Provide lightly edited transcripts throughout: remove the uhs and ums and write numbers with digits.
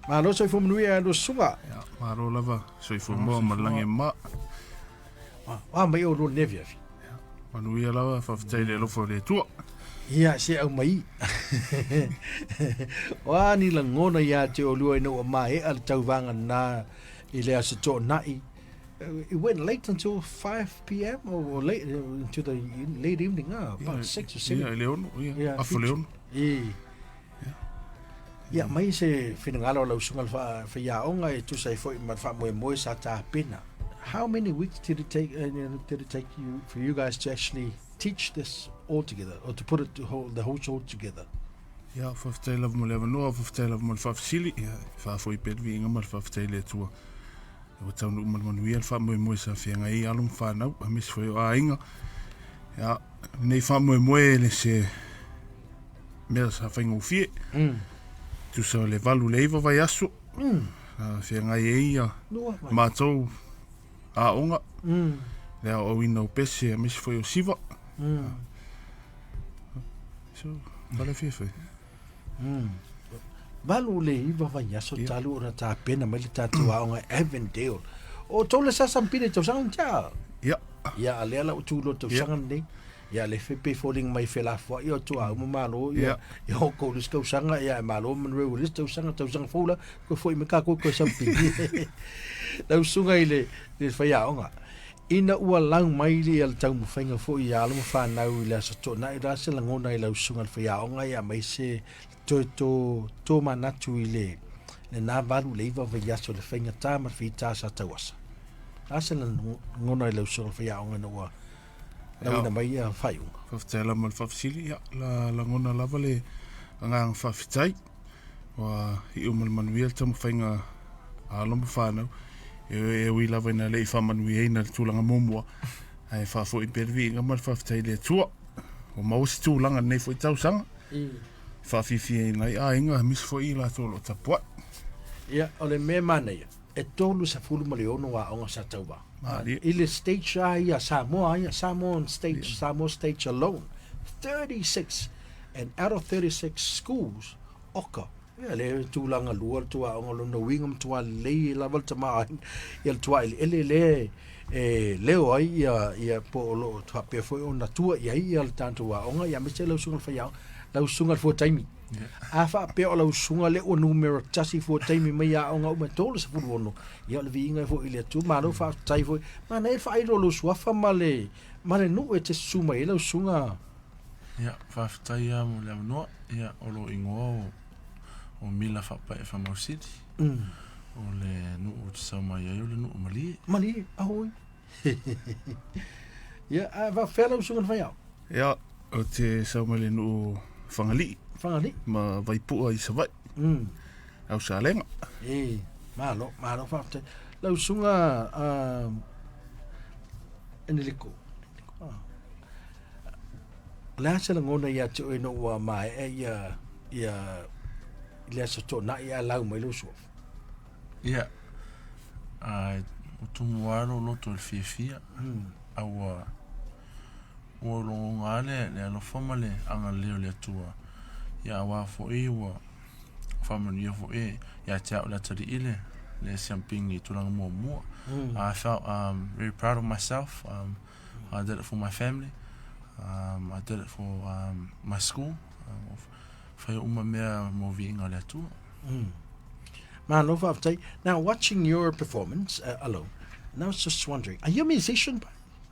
Malo soifua manuia e lua susuga. Ia, malo lava, soifua moa ma le lagi e mama. A mai oulua i lenei afiafi. Manuia lava, faafetai i le alofa o le Atua. Ia, se aumai. O a ni lagona ia te oulua ina ua maea le tauvaga lena i le Aso Toonai. It went late until 5 p.m. or late into the late evening, about 6 or 7. Ia, i le ono, ia, afa le ono. E. Ia, mai se finagalo o lau susuga i le faiaoga e tusa ai foi ma le faamoemoe sa tapena. How many weeks did it take, did it take you, for you guys to actually teach this all together, or to put it to whole, the whole show together? Ia, faafetai lava mo le avanoa, faafetai lava mo le faafesili. Ia, e faafoi pea le viiga ma le faafetai i le Atua. Ua taunuu ma le manuia le faamoemoe sa feagai ai alo ma fanau, aemaise foi o aiga. Ia, lenei faamoemoe e le se mea sa faigofie. Tusa o le 8 le 9 vaiaso. Sa feagai ai ia matou aoga. Le aoaoina o pese aemaise foi o siva. So, pale fiafia. 8 le 9 vaiaso talu ona tapena mai le tatou aoga Avondale. O tou le sasa mpile tausaga ni tia. Ia. Ia a lea la u tulo tausaga nei. Ia le fe pe foling mai felafoai o tua uma malo ia ia o kou le tausaga ia e malo manue o le tausaga tausaga fou la ko foi me ka ko ko sampili. Lau susuga i le le faiaoga. Ina ua lau mai le taumafaiga foi ia alo ma fanau i le Aso Toonai, o le a se lagona i lau susuga i le faiaoga ia aemaise toe tō, tō manatu i le lena 8 i le 9 vaiaso i le faigata ma le fita sa tauasa. O le a se lagona i lau susuga i le faiaoga ina ua lauina mai ia faaiuga? Faafetai lava mo le faafesili. Ia, la lagona lava le agaga faafetai. Ua iu ma le manuia le taumafaiga a alo ma fanau. E ui lava ina le i faamanuiaina le tulaga muamua, ae faafoi pea le viiga ma le faafetai i le Atua. Ua maua se tulaga i lenei foi tausaga, e faafiafiaina ai aiga, aemaise foi i latou o lo o tapuai. Ia, o le mea manaia, e 36 aoga sa tauva. Malie. I le stage lava ia Samoa ia, Samoan stage, Samoa stage alone, 36 and out of 36 schools, oka, ia le tulaga lua le tuaoga lona uiga matua lelei lava le tamaoaiga ia le tuaeleele lea e leo ai ia ia po o lo o faapea foi ona tua i ai ia le tatou aoga ia aemaise lau susuga i le faiaoga lau susuga i le fuataimi. A faapea o lau susuga lea ua numera tasi fuataimi mai aoga uma e 36, ia o le viiga foi i le Atua. Malo faafetai foi. Manaia le faailo o lou suafa ma le ma le nuu e te susu mai ai lau susuga. Ia, faafetai lava mo le avanoa. Ia, o lou igoa o, o Mila Faapae Faamausili. O le nuu ou te sau mai ai o le nuu o Malie. Malie, ahoi. Ia, a faafefea lau susuga i le faiaoga? Ia, ou te sau mai le nuu o Fagalii. Fagalii. Ma Vaipua i Savaii. Au Salega. E, malo, malo faafetai. Lau susuga Eneliko. O le a se lagona ia te oe ina ua maea ia ia i le aso Toonai ae lau mai lou suafa? Ia, a ua tumu lava lou loto i le fiafia, a ua ua logoga lava le, le alofa ma le agalelei o le Atua, ia aua foi ua faamanuia foi ia te au le atalii le, le siampini i tulaga muamua. I felt very proud of myself. I did it for my family. I did it for my school. Whai uma mea mo viiga o le Atua. Malo faafetai. Now, watching your performance alone, and I was just wondering, are you a musician?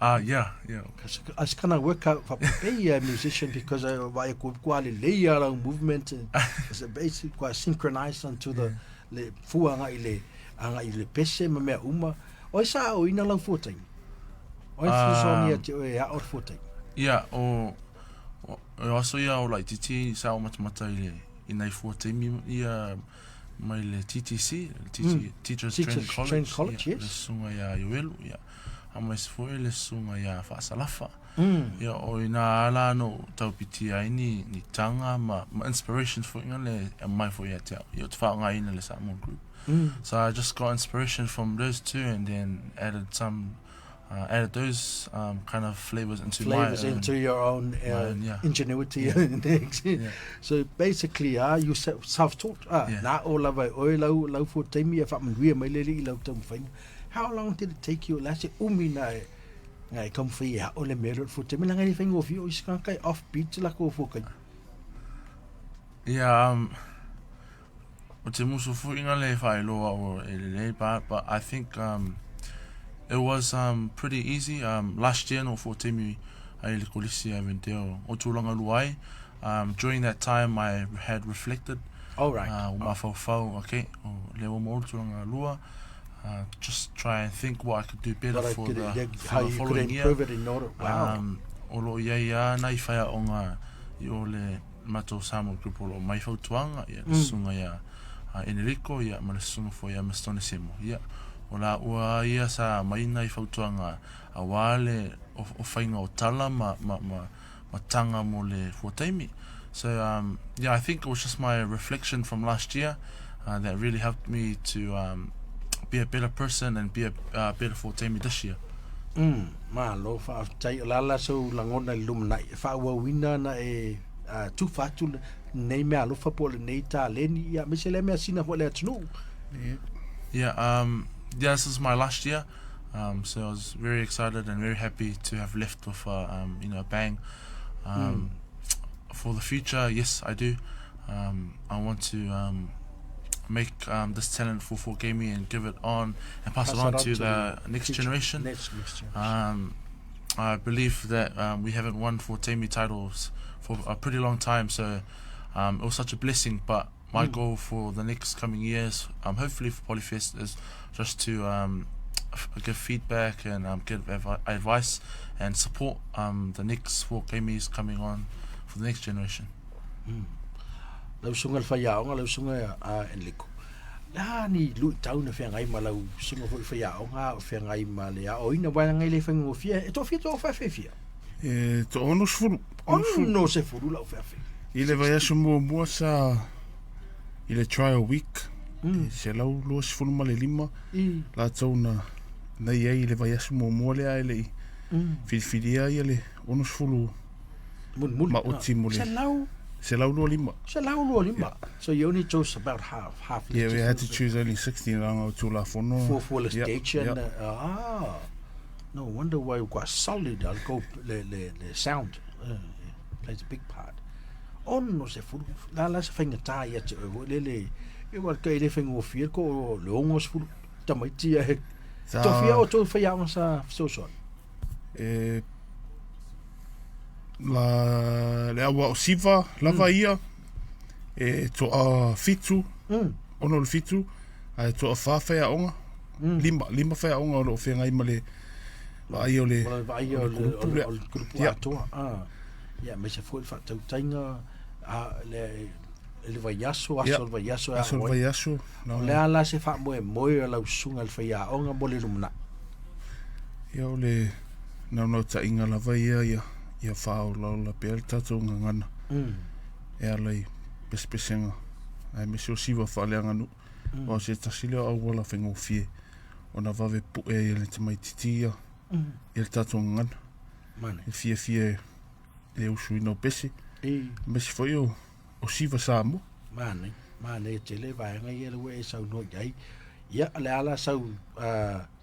Yeah. Because I was kind of work out for be a musician because I vai ku kua le lei ala movement and it's basically quite synchronized onto the le fua anga i le anga i le pese ma mea uma. O ai sa aoina lau fuataimi? O ai fesoasoani ia te oe e ao le fuataimi? Ia, o o aso ia o laitiiti sa ou matamata i le i nai fuataimi ia mai le TTC, le Teachers Training College, Training College, ia, le susuga ia Ioelu, ia, aemaise foi le susuga ia Faasalafa. Ia, o ina ala na ou taupitia ai ni, ni taga ma, ma inspiration foi nga le aumai foi ia te au. Ia, ou te faaaogaina le Samoan group. So I just got inspiration from those two and then added some added those kind of flavors into flavors my own, into your own, my own, yeah. ingenuity Yeah. and things. Yeah. So basically, you self-taught. Yeah. Na o lava e oe lau, lau fuataimi e faamanuia mai le Alii i lau taumafaiga. How long did it take you? La se umi na e na e taumafai e ao le mea lea o le fuataimi leaga e le faigofie o isi tagata e off beat latou fuataimi. Yeah, o te musu fuiga le faailoa o e lelei but, but I think it was pretty easy. Last year no fuataimi ai le kolisi Avondale o tulaga lua ai. During that time I had reflected. All right. Ua mafaufau, okay, o lea ua maua le tulaga lua. Just try and think what I could do better What I for could, the, yeah, for how the you could following year. improve it in order. Wow. O loo iai a nai whaiaonga i o le matou Samoa Group o loo mai fautuaga, ia, le susuga ia Enerico, ia, ma le susuga foi ia Mr. Onesemo. Ia, o la ua ia sa mai nai fautuaga aua le o, o whainga o tala ma, ma, ma, ma tanga mo le fuataimi. So, yeah, I think it was just my reflection from last year that really helped me to be a better person and be a better fuataimi this year. Malo, faafetai. O le a la sou lagona i le lumanai e faaauauina ona e tufa atu lenei meaalofa po o lenei taleni, ia, aemaise lea measina foi a le atunuu. Yeah, yeah, this is my last year. So I was very excited and very happy to have left with you know, a bang. For the future, yes, I do. I want to make this talent for Gamey and give it on and pass, it on, to, the next future. generation. Next, next generation. I believe that we haven't won Fuataimi titles for a pretty long time, so it was such a blessing. But my goal for the next coming years, hopefully for Polyfest, is just to give feedback and give advice and support the next Fuataimi's coming on for the next generation. Lau susuga i le faiaoga, lau susuga a Enrico. Le a ni luitau na feagai ma lau susuga foi faiaoga a o feagai ma le aoaoina aua e le faigofie. E toafia tou feafeafia? E 60. 60 lau feafe. I le vaiaso muamua sa i le trial week, e 125 latou na na i ai i le vaiaso muamua lea ae le i filifilia ia le 60 Mulimuli. maoti mo le Selau? 125. 125. So you only chose about half, half. Yeah, we had to choose only 60 leaga o Tulafono. For the stage and no wonder why you got solid I'll go le le le sound plays a big part. 60 la la se faigata ia te oe foi lele e ua e le faigofie ko o le 60 tamaiti e Sa toafia o tou faiaoga sa fesoasoani. E la le aua o siva lava ia e toa fitu, ono le fitu, ae toa whā whaiaonga, lima, lima whaiaonga o loo whengai ma le vaai o le O le vaaia o o le le kurupu o le lea. o le kurupu atoa. Ia aemaise foi le faatautaiga a le le vaiaso, aso o le vaiaso e Aso o aoga le ai. vaiaso, O le a la se faamoemoe o lau susuga i le faiaoga mo le lumanai? Ia o le naunautaiga lava ia ia ia faaolaola pea le tatou gagana e ala i pesepesega aemaise o siva faaleaganuu aua o se tasi lea o auala faigofie ona vave pue ai e le tamaitiiti ia ia le tatou gagana Mane. e fiafia e usuina o pese I. aemaise foi o o siva Samoa. Mane, mane e tele vaega ia lea ua e saunoa i ai. Ia, o le a la sau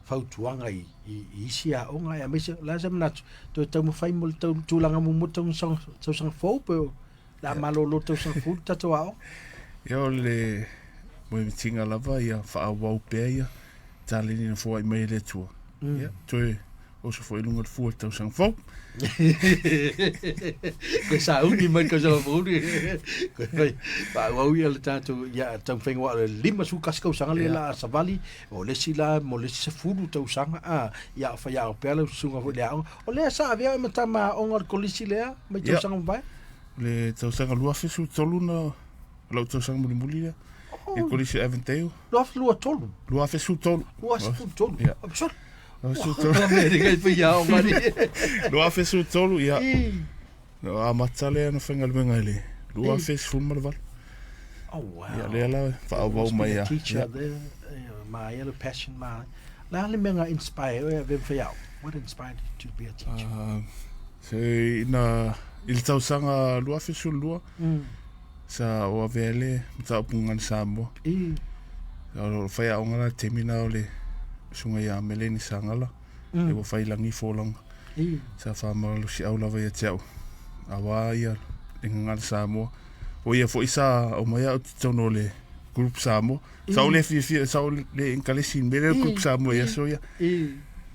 fautuaga i, i, i isi aoga, aemaise o le a se manatu, toe taumafai mo le tau, tulaga muamua tausaga, tausaga fou pe o le a malolo tausaga fou le tatou aoga. Ia o le moemitiga lava ia faaauau pea ia taleni na foai mai e le Atua. Ia toe oso foi i luga o le fua i le tausaga fou. Koe sauni mai le tausaga fou ni. Koe fai faaauau ia le tatou ia taumafaiga aua o le 51 tausaga lea la a savali, o le isi la mo le isi 10 tausaga a ia o faiaoga pea lau susuga foi i le aoga. O lea sa avea oe ma tama aoga o le kolisi lea mai tausaga mavae? O le tausaga 2013 na lau tausaga mulimuli lea. I le kolisi o Avondale. 2023? 2013. 2013? Ia. Sorry. 2013, ia. Na amata lea na faigaluega i le 2018. Oh, wow. Ia, lea la faaauau mai Must be lava. the teacher there. Ma ia le passion ma. Le a le mea na inspire oe e avea ma faiaoga? What inspired you to be a teacher? Se ina i le tausaga 2012 sa ou avea ai le mataupu gagana Samoa. O lo o faiaoga la i le taimi lena o le susuga ia Meleni Sagala e ua fai i lagi folauga. Sa faamalosiau lava ia te au aua ia le gagana Samoa. O ia foi sa aumai au i totonu o le group Samoa. Sa ou le fiafia, sa ou le inkalesi i le mea lea o le group Samoa i aso ia.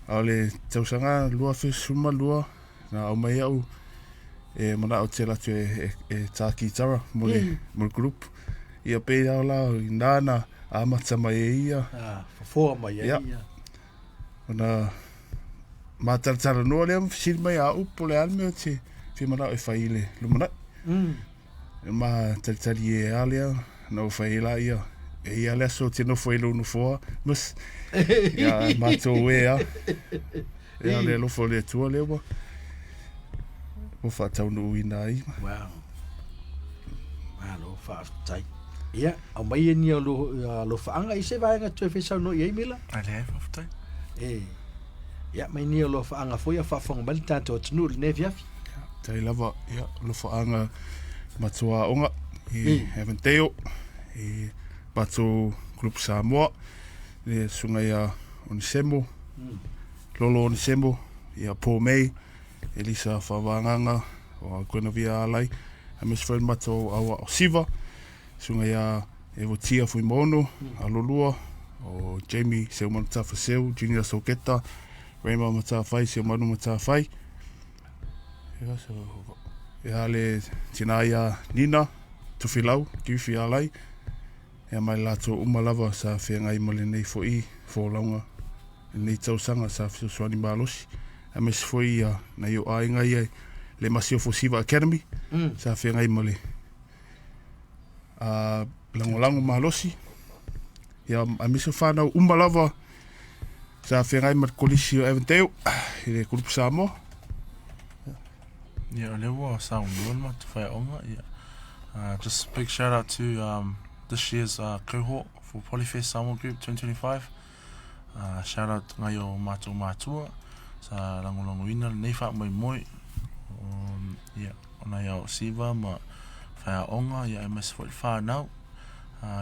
A o le tausaga 2012 na aumai au e manao tele atu e, e, e tā kitara mo le, mo le group. Ia pei lava la i na amata mai ai ia. Ah, fofoa mai ai ia. Ona mātalatalanoa lea ma fesili mai a au po o le a le mea ou te fia manao e fai i le lumanai. E mātalitali e a lea na ou fai ai la ia e ia le aso ou te nofo ai i lou nofoa miss. Ia matou e a. Ia le alofa o le Atua lea ua ua faataunuuina ai. Wow. Malo faafetai. Ia, aumai ia ni o alofaaga i se vaega toe fia saunoa i ai Mila. A leai, faafetai. E. Ia, mai ni o alofaaga foi a faafofoga mai le tatou atunuu i lenei afiafi. Faafetai lava, ia, alofaaga matou aoga i Avondale, i matou Group Samoa, le susuga ia Onesemo, Lolo Onesemo, ia Paul May, Elisa Faavagaga, o Guenevere Alai, aemaise foi le matou aoao o Siva, susuga ia Evotia Fuimaono, Alolua, o Jamie Seumanu Tafaseu, Junior Soketa, Raymond Matafai, Seumanu Matafai, ia le tina ia Nina Tufilau, Kiufi Alai, ia ma i latou uma lava sa feagai ma lenei foi folauga i lenei tausaga sa fesoasoani malosi, aemaise foi ia nai ou aiga ia i le Masiofo Siva Academy sa feagai ma le lagolago malosi, ia aemaise o fanau uma lava sa feagai ma le Kolisi o Avondale i le Group Samoa. Ia, o lea ua saunoa le matou faiaoga, ia. Just a big shout out to this year's cohort for Polyfest Samoa Group 2025. Shout out ngai o matou matua sa lagolagoina lenei faamoemoe. Ia, o nai ao Siva ma faiaoga, ia aemaise foi le whanau.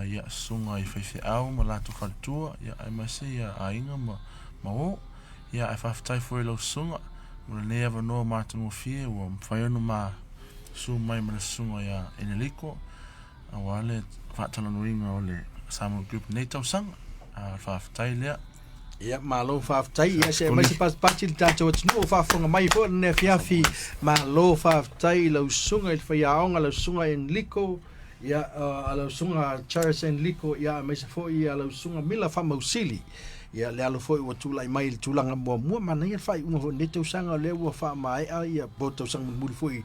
Ia, susuga i faifeau ma latou faletua, ia aemaise ia aiga ma ma o. Ia, ae faafetai foi i lau susuga mo lenei avanoa matagofie ua mafai ona ma susu mai ma le susuga ia Eneliko aua le faatalanoaina o le Samoa Group i lenei tausaga. A o le faafetai lea. Ia, malo faafetai. Ia, se aumai se patipati i le tatou atunuu o faafofoga mai foi i lenei afiafi. Malo faafetai i lau susuga i le faiaoga, lau susuga Enrico, ia, lau susuga Charles Enrico, ia, aemaise foi ia lau susuga Mila Faamausili. Ia, le alo foi ua tulai mai i le tulaga muamua, manaia le faaiuga foi o lenei tausaga, o lea ua faamaea ia, po o le tausaga mulimuli foi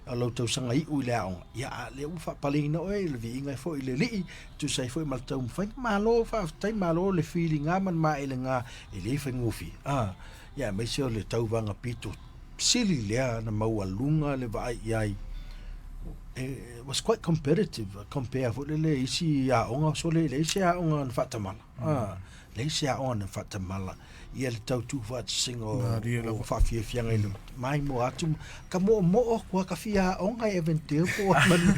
o lau tausaga iu i le aoga, ia, a o lea ua faapaleina oe i le viiga ai foi i le Alii, e tusa ai foi ma le taumafaiga. Malo faafetai, malo le filiga ma le maelega, e le faigofie. A, ia, aemaise o le tauvaga pito sili lea na maualuga le vaai i ai. It was quite competitive, compare foi lele i isi aoga, sole e leai se aoga na faatamala. A, leai se aoga na faatamala ia le tau tuufaatasiga o, Malie o lava. faafiafiaga i le maimoa atu ma ka moomoo atu lava ka fia aoga i Avondale po o a manu.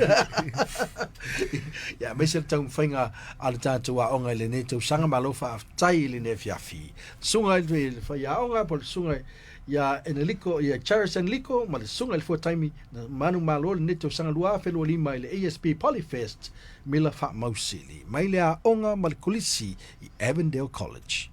Ia, aemaise le taumafaiga a le tatou aoga i lenei tausaga, malo faafetai i lenei afiafi. Susuga i le faiaoga po o le susuga ia Eneliko, ia Charis Eneliko ma le susuga i le fuataimi na manumalo i lenei tausaga 2025 i le ASB Polyfest Mila Faamausili mai le aoga ma le kolisi i Avondale College.